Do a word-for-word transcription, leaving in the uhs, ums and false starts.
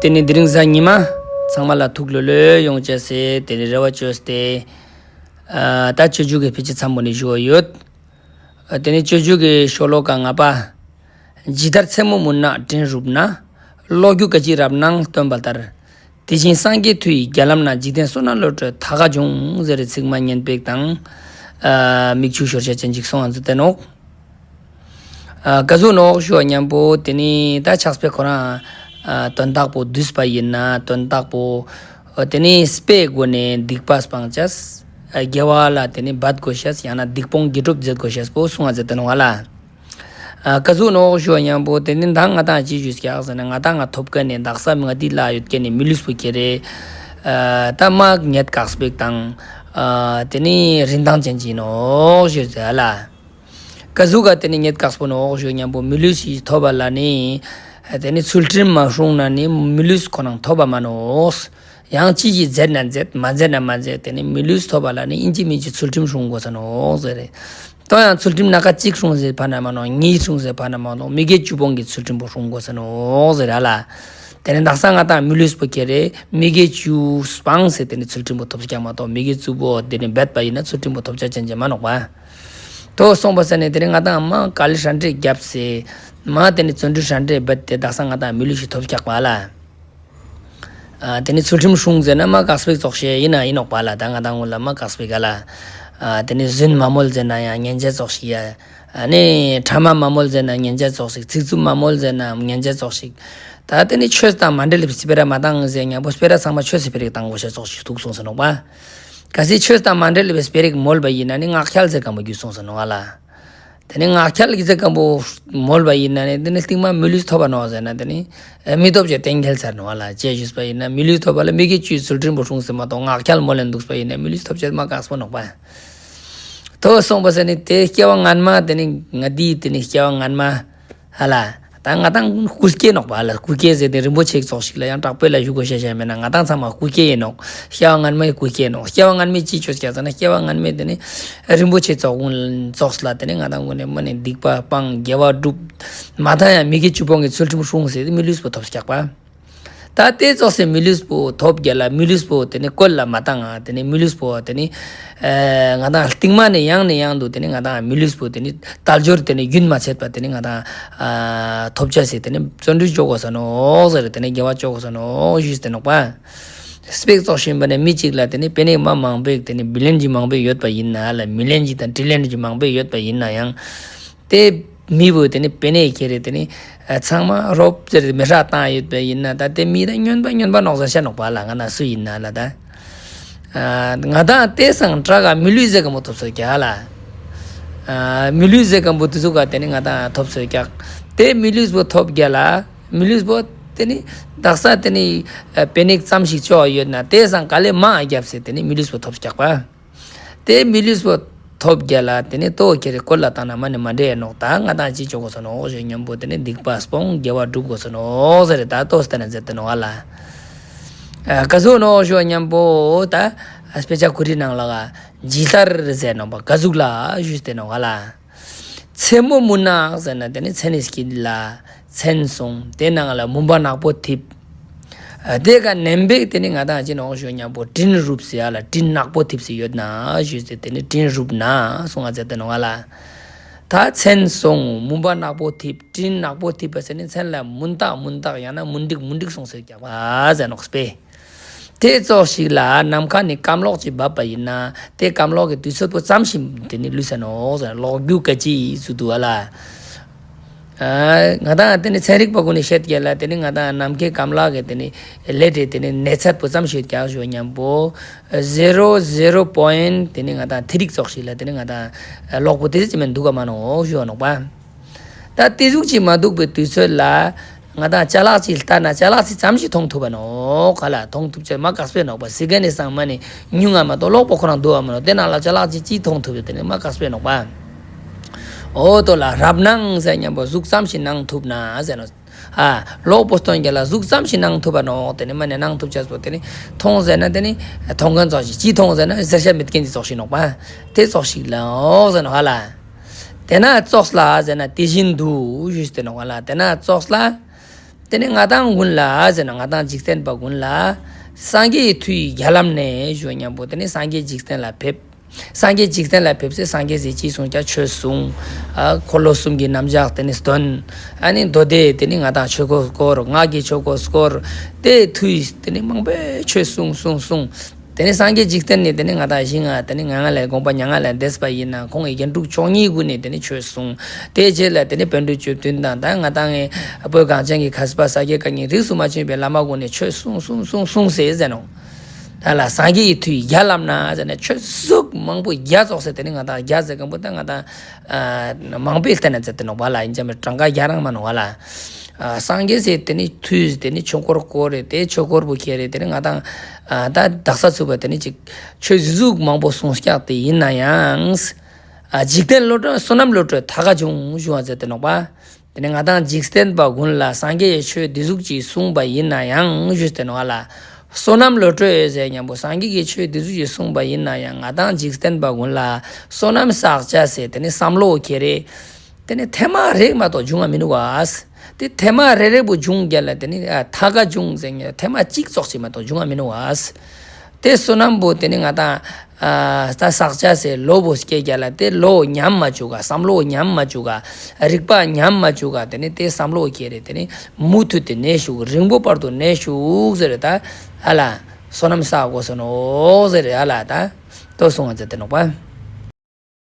ཏེ་ནེ་དེ་རིང་གཟའ་ཉི་མ་ཚང་མ་ལ་ཐུགས་ལྷོད་ལྷོད་ཡོང་ཅེས་སི་ཏེ་ནེ་རེ་བ་བཅོས་ཏེ། ཨ་ད་སྤྱོད་འཇུག་གི་ཕི་ཅི་མཚམས་པོ་ནེ་ཞུ་བ་ཡོད། ཨ་ཏེ་ནེ་སྤྱོད་འཇུག་གི་ཤོ་ལོ་ཀ་ལྔ་པ། ཇི་ལྟར་མཚན་མོ་མུན་ནག་སྤྲིན་རུབ་ན། གློག་འགྱུ་སྐད་ཅིག་རབ་སྣང་སྟོན་པ་ལྟར། དེ་བཞིན་སངས་རྒྱས་མཐུ་ཡིས་རྒྱ་ལམ་ན། འཇིག་རྟེན་བསོད་ནམས་བློ་གྲོས་མཐའ་དག་འབྱུང་། ཟེར་རེ་ཚིག་མ་སྙན་པོ་དང་། ཨ་མིག་ཆུ་ཤོར་ཤེས་ཅན་ཅིག་སོང་ང་ཟེར་ཏེ་ནོག། ཨ་ག་ཟུག་ནོག་ཞུ་བ་ཉམ་པོ་ཏེ་ནེ་ད་ཕྱག་དཔེ་ཁོ་རང་ཨ་དོན་དག་པོ་བསྡུས་པ་ཨིན་ན་དོན་དག་པོ་ཨ་ཏེ་ནེ་དཔེའི་སྒོ་ནེ་སྡིག་པ་སྤང་ཅེས། ཨ་དགེ་བ་ལ་ཏེ་ནེ་འབད་དགོས་ཤེས་ཡང་ན་སྡིག་སྤོང་དགེ་སྒྲུབ་མཛད་དགོས་ཤེས་པོ་གསུང་ང་མཛད་དེ་ནོག་ཨ་ལ། ཨ་ག་ཟུག་ནོག་ཞུ་བ་ཉམ་པོ་ཏེ་ནེ་ད་ང་དང་ཅི་ཞུས་ཀྱག་ཟེར་ན་ང་དང་ང་ཐོབ་ཁན་ནི་དག་ས་མི་ང་ཏི་ལ་ཡོད་ཁན་ནི་མི་ལུས་པོ་ཁྱེར་རེ་ཨ་ད་མ་ཉེས་དཀགས་པོ་དང་ཨ་ཏེ་ནེ་རིན་ཐང་ཅན་ཅིག་ཨིན་ནོག་ཞུས་ཟེར་ཨ་ལ། ག་ཟུག་ག་ཏེ་ནེ་ཉེས་དཀགས་པོ་ནོག་ཞུ་ཉམ་པོ་མི་ལུས་ཤིག་ཐོབ་པ་ལ་ནི། ཏེ་ནེ་ཚུལ་ཁྲིམས་མ་སྲུང་ན་ནི་མི་ལུས་ཁོ་ནང་ཐོབ་པ་མ་ནོག། ཡང་ཅི་ཞིག་མཛད་ན་མཛད་མ་མཛད་ན་མ་མཛད་ཏེ་ནེ་མི་ལུས་ཐོབ་པ་ལ་ནི་ཨིན་ཅི་མིན་ཅི་ཚུལ་ཁྲིམས་སྲུང་དགོས་ས་ནོག་ཟེར་རེ། ཏོ་ཡང་ཚུལ་ཁྲིམས་སྣ་ཁ་གཅིག་སྲུང་ཟེར་ཕ་ན་མ་ནོག། གཉིས་སྲུང་ཟེར་ཕ་ན་མ་ནོག། མི་དགེ་བཅུ་སྤོང་གི་ཚུལ་ཁྲིམས་པོ་སྲུང་དགོས་ས་ནོག་ཟེར་ར་ལ། ཏེ་ནེ་དག་ས་ང་དང་མི་ལུས་པོ་ཁྱེར་རེ་མི་དགེ་བཅུ་སྤངས་ཟེར་ཏེ་ནེ་ཚུལ་ཁྲིམས་པོ་ཐོབ་ཀྱག་མ་གཏོགས་མི་དགེ་བཅུ་པོ་ཏེ་ནེ་འབད་པ་ཨིན་ན་ཚུལ་ཁྲིམས་པོ་ཐོབ་ཆ་ཅན་ཅིག་མ་ནོག་པ། ཏོ་སོང་པ་ས་ནེ་ཏེ་ནེ་ང་དང་མ་ག་ལེ་ཧྲན་ཏེ་རྒྱབ་སེ་མ་ཏེ་ནེ་བརྩོན་འགྲུས་ཧྲན་ཏེ་འབད་དེ་དག་ས་ང་དང་མི་ལུས་ཤིག་ཐོབ་ཀྱག་པ་ལ། ཨ་ཏེ་ནེ་ཚུལ་ཁྲིམས་སྲུང་ཟེར་ན་མ་དཀགས་པོ་ཙོགས་ཤིག་ཨིན་ན་ཨིན་ནོག་པ་ལ། ད་ང་དང་ངུན་ལ་མ་དཀགས་པོ་ག་ལ། ཨ་ཏེ་ནེ་རྫུན་མ་མོལ་ཟེར་ན་ཡང་ཉན་ཆ་ཙོགས་ཤིག་ཡ། ཨ་ནི་ཕྲ་མ་མ་མོལ་ཟེར་ན་ཉན་ཆ་ཙོགས་ཤིག། ཚིག་རྩུབ་མ་མོལ་ཟེར་ན་ཉན་ཆ་ཙོགས་ཤིག། ད་ཏེ་ནེ་ཆོས་དང་མ་འབྲེལ་བའི་སྤེ་ར་མ་བཏང་ཟེར་ཉམ་པོ་སྤེ་ར་ཚང་མ་ཆོས་སི་སྤེ་ར་བཏང་དགོས་ཤེས་ཙོགས་ཤིག་ཐུག་སོང་ཟེར་ནོག་པ། གལ་སྲིད་ཆོས་དང་མ་འབྲེལ་བའི་སྤེ་ར་མོལ་བ་ཨིན་ན་ནི་ངག་འཁྱལ་ཟེར་ཁན་པོ་འགྱུར་སོང་ཟེར་ནོག་ཨ་ལ། ཏེ་ནེ་ངག་འཁྱལ་གྱི་ཟེར་ཁན་པོ་མོལ་བ་ཨིན་ན་ནི་ཏེ་ནེ་སྟིང་མ་མི་ལུས་ཐོབ་པ་ནོག་ཟེར་ན་ཏེ་ནེ་མི་ཐོབ་ཅེས་གཏན་འཁེལ་ཚར་ནོག་ཨ་ལ། ཅི་ཞུས་པ་ཨིན་ན་མི་ལུས་ཐོབ་པ་ལ་མི་དགེ་བཅུའི་ཚུལ་ཁྲིམས་པོ་སྲུང་ཟེར་མ་གཏོགས་ངག་འཁྱལ་མོལ་ལེན་འདུག་པ་ཨིན་ན་མི་ལུས་ཐོབ་ཅེས་མ་དཀགས་པོ་ནོག་པ། ཏོ་སོང་པ་ས་ནེ་ཏེ་སྐྱེ་བ་སྔན་མ་ཏེ་ནེ་ང་ཏི་ཏེ་ནེ་སྐྱེ་བ་སྔན་མ་ཧ་ལ། ད་ང་དང་སྐུ་སྐྱེ་ནོག་པ་ལ། སྐུ་སྐྱེ་ཟེར་ཏེ་རིན་པོ་ཆེ་ཙོགས་ཤིག་ལ་ཡང་དྲག་པོ་ལ་ཞུ་དགོས་ཤེས་ཤིག་མེད་ན་ང་དང་ཚང་མ་སྐུ་སྐྱེ་ཨིན་ནོག། སྐྱེ་བ་སྔན་མའི་སྐུ་སྐྱེ་ཨིན་ནོག། སྐྱེ་བ་སྔན་མའི་ཅི་ཅོས་ཀྱག་ཟེར་ན་སྐྱེ་བ་སྔན་མའི་ཏེ་ནེ་རིན་པོ་ཆེ་ཙོགས་ཀུན་ཙོགས་ལ་ཏེ་ནེ་ང་དང་ཀུན་ནེ་མ་ནེ་སྡིག་པ་སྤང་དགེ་བ་སྒྲུབ། མ་མཐའ་ཡང་མི་དགེ་བཅུ་སྤོང་གི་ཚུལ་ཁྲིམས་སྲུང་ཟེར་ཏེ་མི་ལུས་པོ་ཐོབ་ཀྱག་པ། ད་ཏེ་ཙོགས་སེ་མི་ལུས་པོ་ཐོབ་རྒྱ་ལ་མི་ལུས་པོ་ཏེ་ནེ་བཀོལ་ལ་མ་བཏང་ང་ཏེ་ནེ་མི་ལུས་པོ་ཏེ་ནེ་ཨ་ང་དང་སྟིང་མ་ནེ་ཡང་ནེ་ཡང་དུ་ཏེ་ནེ་ང་དང་མི་ལུས་པོ་ཏེ་ནེ་དལ་འབྱོར་ཏེ་ནེ་རྒྱུན་མ་ཆད་པ་ཏེ་ནེ་ང་དང་ཨ་ཐོབ་ཅེས་སི་ཏེ་ནེ་བརྩོན་འགྲུས་ཅོ་དགོས་ས་ནོག་ཟེར་ཏེ་ནེ་དགེ་བ་ཅོ་དགོས་ས་ནོག་ཞུས་ཏེ་ནོག་པ། དཔེ་ཙོགས་ཤིག་ཨིན་པ་ནེ་མི་གཅིག་ལ་ཏེ་ནེ་པེ་ནེ་མ་མང་པོ་ཏེ་ནེ་བི་ལེན་ཅིག་མང་པོ་ཡོད་པ་ཨིན་ན་ལ་མི་ལེན་ཅིག་དང་ཏྲི་ལེན་ཅིག་མང་པོ་ཡོད་པ་ཨིན་ན་ཡང་། ཏེ་མི་བོ་ཏེ་ནེ་པེ་ནེ་ཁྱེར་རེ་ཏེ་ནེ་ཨ་ཚང་མ་རོབ་ཙེ་རེ་མེ་སྲེག་བཏང་ཡོད་པ་ཨིན་ན་ད་ཏེ་མི་ད་སྨྱོན་པ་སྨྱོན་པ་ནོག་ཟེར་ཤེས་ནོག་པ་ལ། ང་དང་སུ་ཨིན་ན་ལ་ད། ཨ་ང་དང་ཏེ་སང་དྲག་ག་མི་ལུས་ཟེར་ཁན་པོ་ཐོབ་སོང་ཀྱག་ལ། ཨ་མི་ལུས་ཟེར་ཁན་པོ་ཏེ་ཟུག་ག་ཏེ་ནེ་ང་དང་ཐོབ་སོང་ཀྱག། ཏེ་མི་ལུས་པོ་ཐོབ་རྒྱ་ལ་མི་ལུས་པོ་ཏེ་ནེ་དག་ས་ཏེ་ནེ་ཨ་པེ་ནེ་ཙམ་ཞིག་ཅོ་ཡོད་ན་ཏེ་སང་ག་ལེ་མ་རྒྱབ་སེ་ཏེ་ནེ་མི་ལུས་པོ་ཐོབ་སོང་ཀྱག་པ། ཏེ་མི་ལུས་པོ་ཐོབ་རྒྱ་ལ་ཏེ་ནེ་ཏོ་ཁྱེར་རེ་བཀོལ་ལ་བཏང་ན་མ་ནེ་མ་འགྲིག་ནོག། ད་ང་དང་ཅི་ཅོ་དགོས་ས་ནོག་ཞུ་ཉམ་པོ་ཏེ་ནེ་སྡིག་པ་སྤོང་དགེ་བ་སྒྲུབ་དགོས་ས་ནོག་ཟེར་ཏེ་ད་ཏོ་སྟན་ན་མཛད་དེ་ནོག་ལ། ཨ་ག་ཟུག་ནོག་ཞུ་ཉམ་པོ་ད་དཔེ་ཆ་ཁུ་རི་ནང་ལ་ག་ཇི་ལྟར་ཟེར་ནོག་པ་ག་ཟུག་ལ་ཞུས་ཏེ་ནོག་ལ། མཚན་མོ་མུན་ནག་ཟེར་ན་ཏེ་ནེ་མཚན་ནི་སྐྱིད་ལ་མཚན་སོང་། ཏེ་ནང་ལ་མུན་པ་ནག་པོ་ཐིབས། ཨ་ཏེ་ཀ་ནེམ་བེག་ཏེ་ནེ་ང་དང་ཅི་ནོག་ཞུ་ཉམ་པོ་སྤྲིན་རུབ་སེ་ཡ་ལ་སྤྲིན་ནག་པོ་ཐིབས་སེ་ཡོད་ན་ཞུས་ཏེ་ཏེ་ནེ་སྤྲིན་རུབ་ན་སོང་ང་ཟེར་ཏེ་ནོག་ལ། ད་མཚན་སོང་མུན་པ་ནག་པོ་ཐིབས་སྤྲིན་ནག་པོ་ཐིབས་པ་ཟེར་ནི་མཚན་ལ་མུན་རྟགས་མུན་རྟགས་ཡང་ན་མུན་དིག་མུན་དིག་སོང་སེ་ཀྱག་པ་ཟེར་ནོག་སྤེ། ཏེ་ཙོགས་ཤིག་ལ་ནམ་མཁའ་ནེ་སྐམ་གློག་ཅིག་བབས་པ་ཨིན་ན་ཏེ་སྐམ་གློག་གི་དུས་ཚོད་པོ་ཙམ་ཞིག་ཏེ་ནེ་ལུས་ས་ནོག་ཟེར་གློག་འགྱུ་སྐད་ཅིག་ཟུག་འདུག་ཨ་ལ། ཨ་ང་དང་ཏེ་ནེ་ཚན་རིག་པ་གུན་ནི་བཤད་རྒྱ་ལ་ཏེ་ནེ་ང་དང་ནམ་མཁའི་སྐམ་གློག་གི་ཏེ་ནེ་ལེ་ཏེ་ཏེ་ནེ་གནས་ཚད་པོ་ཙམ་ཞིག་ཀྱག་ཞུ་ཉམ་པོ་ཟེ་རོ་ཟེ་རོ་པོ་ཨིན་ཊི་ཏེ་ནེ་ང་དང་ཐིག་རིག་ཙོགས་ཤིག་ལ་ཏེ་ནེ་ང་དང་གློག་པོ་ཏེ་ཙམ་ཞིག་མེན་འདུག་ག་མ་ནོག་ཞུ་ནོག་པ། ད་ཏེ་ཟུག་ཅིག་མ་འདུག་པའི་དུས་ཚོད་ལ་ང་དང་ཅ་ལག་ཅིག་ལྟ་ན་ཅ་ལག་ཅིག་ཙམ་ཞིག་མཐོང་ཐུབ་བ་ནོག་ག་ལ། མཐོང་ཐུབ་ཅེས་མ་དཀགས་པོ་ནོག་པ། སི་ཀན་ནི་སང་མ་ནེ་ཉུང་ང་མ་གཏོགས་གློག་པོ་ཁོ་རང་འདུག་བ་མ་ནོག། ཏེ་ནང་ལ་ཅ་ལག་ཅིག་ཅིག་མཐོང་ཐུབ་ཡོད་ཏེ་ནེ་མ་དཀགས་པོ་ནོག་པ། འོ་ཏོ་ལ་རབ་སྣང་ཟེར་ཉམ་པོ་གཟུགས་ཙམ་ཞིག་སྣང་ཐུབ་ན་ཟེར་ནོག། ཨ་གློག་པོ་སྟོན་རྒྱ་ལ་གཟུགས་ཙམ་ཞིག་སྣང་ཐུབ་བ་ནོག། ཏེ་ནེ་མ་ནེ་སྣང་ཐུབ་ཅེས་པོ་ཏེ་ནེ་མཐོང་ཟེར་ན་ཏེ་ནེ་མཐོང་ཁན་ཙོགས་ཤིག་ཅིག་མཐོང་ཟེར་ན་ཟེར་ཤེས་མེད་ཁན་ཅིག་ཙོགས་ཤིག་ནོག་པ། ཏེ་ཙོགས་ཤིག་ལ་འོག་ཟེར་ནོག་ཧ་ལ། ཏེ་ན་ཙོགས་ལ་ཟེར་ན་དེ་བཞིན་དུ་ཞུས་ཏེ་ནོག་ལ། ཏེ་ན་ཙོགས་ལ་ དེ་ནི་ང་དང་ཀུན་ལ་ཟེར་ན་ང་དང་འཇིག་རྟེན་པ་ཀུན་ལ་སངས་རྒྱས་ཀྱི་མཐུས་རྒྱ་ལམ་ནས་ཞུ་ཉམ་པོ་དེ་ནི་སངས་རྒྱས་འཇིག་རྟེན་ལ་ཕེབས། སངས་རྒྱས་འཇིག་རྟེན་ལ་ཕེབས་སེ་སངས་རྒྱས་སི་ཅི་གསུངས་ཀྱང་ཆོས་གསུངས། ཨ་འཁོར་ལོ་གསུམ་གྱི་རྣམ་གཞག་དེ་ནི་སྟོན། ཨ་ནི་མདོ་སྡེ་དེ་ནི་ང་དང་ཆོས་འཁོར་སྐོར། སྔགས་ཀྱི་ཆོས་འཁོར་སྐོར། དེ་མཐུས་དེ་ནི་མང་པོའི་ཆོས་གསུངས་གསུངས་གསུངས། དེ་ནི་སངས་རྒྱས་འཇིག་རྟེན་ནི་དེ་ནི་ང་དང་ཞིང་ང་དེ་ནི་ང་ང་ལས་དགོངས་པ་མྱ་ངན་ལས་འདས་པ་ཡིན་ན་ཁོང་གི་རྒྱན་དྲུག་མཆོག་གཉིས་ཀུན་ནི་དེ་ནི་ཆོས་གསུངས། དེ་རྗེས་ལ་དེ་ནི་བཻ་ཌཱུརྱ་བཅུ་བདུན་དང་ད་ང་དང་ངི་བོད་གངས་ཅན་གྱི་མཁས་པ་ས་དགེ་བཀའ་རྙིང་རིས་སུ་མ་ཆད་པའི་བླ་མ་ཀུན་ནི་ཆོས་གསུངས་གསུངས་གསུངས་གསུངས་སེ་ཟེར་ནོག། ད་ལ་སངས་རྒྱས་ཀྱི་མཐུས་རྒྱ་ལམ་ན་ཟེར་ནས་ཆོས་ཟུག་མང་པོ་རྒྱ་ཙོགས་སེ་དེ་ནི་ང་དང་རྒྱ་ཟེར་མཁན་པོ་ད་ང་དང་ཨ་མང་པོའི་བསྟན་ན་ཟེར་ཏེ་ནོག་པ་ལ། ཡིན་ཙང་མི་གྲངས་ཀ་རྒྱ་རང་མ་ནོག་པ་ལ། ཨ་སངས་རྒྱས་སི་དེ་ནི་མཐུས་དེ་ནི་ཆོས་འཁོར་བསྐོར་རེ་དེ་ཆོས་འཁོར་བོ་ཁྱེར་རེ་དེ་ནི་ང་དང་ཨ་ད་དག་ས་ཚུག་པ་དེ་ནི་ཅིག་ཆོས་ཟུག་མང་པོ་གསུངས་ཀྱག། དེ་ཡིན་ན་ཡང་ཨ་འཇིག་རྟེན་བློ་གྲོས་བསོད་ནམས་བློ་གྲོས་ཐད་ཀ་བྱུང་ཞུ་བ་ཟེར་ཏེ་ནོག་པ། དེ་ནི་ང་དང་འཇིག་རྟེན་པ་ཀུན་ལ་སངས་རྒྱས་ཀྱི་ཆོས་འདི་ཟུག་ཅིག་གསུངས་པ་ཡིན་ན་ཡང་ཞུས་ཏེ་ནོག་ལ། བསོད་ནམས་བློ་གྲོས་ཟེར་ཉམ་པོ་སངས་རྒྱས་ཀྱི་ཆོས་འདི་ཟུག་ཅིག་གསུངས་པ་ཡིན་ན་ཡང་ང་དང་འཇིག་རྟེན་པ་ཀུན་ལ་བསོད་ནམས་བསགས་བྱ་ཟེར་དེ་ནི་བསམ་བློ་ཁྱེར་རེ། དེ་ནི་ཐེངས་མ་རེ་མ་གཏོགས་བྱུང་ང་མི་ནུག་པ། དེ་ཐེངས་མ་རེ་རེ་བོ་བྱུང་རྒྱ་ལ་དེ་ནི་ཨ་ཐད་ཀ་བྱུང་ཟེར་ཉམ་ཐེངས་མ་གཅིག་ཙོགས་ཅིག་མ་གཏོགས་བྱུང་ང་མི་ནུག་པ། དེ་བསོད་ནམས་པོ་དེ་ནི་ང་དང་ཨ་ད་བསགས་བྱ་ཟེར་བློ་བོ་སྐྱེ་རྒྱ་ལ་དེ་བློ་ཉམས་མ་བཅུག་ག། བསམ་བློ་ཉམས་མ་བཅུག་ག། རིག་པ་ཉམས་མ་བཅུག་ག། དེ་ནི་དེ་བསམ་བློ་ཁྱེར་རེ་དེ་ནི་མུ་མཐུད་དེ་གནས་ཤུག། རིང་པོ་བར་དུ་གནས་ཤུག་ཟེར་རེ་ད་ཨ་ལ་བསོད་ནམས་བསགས་དགོས་ས་ནོག་ཟེར་རེ་ཨ་ལ་ད་ལྟོས་སོང་ང་ཟེར་ཏེ་ནོག་པ།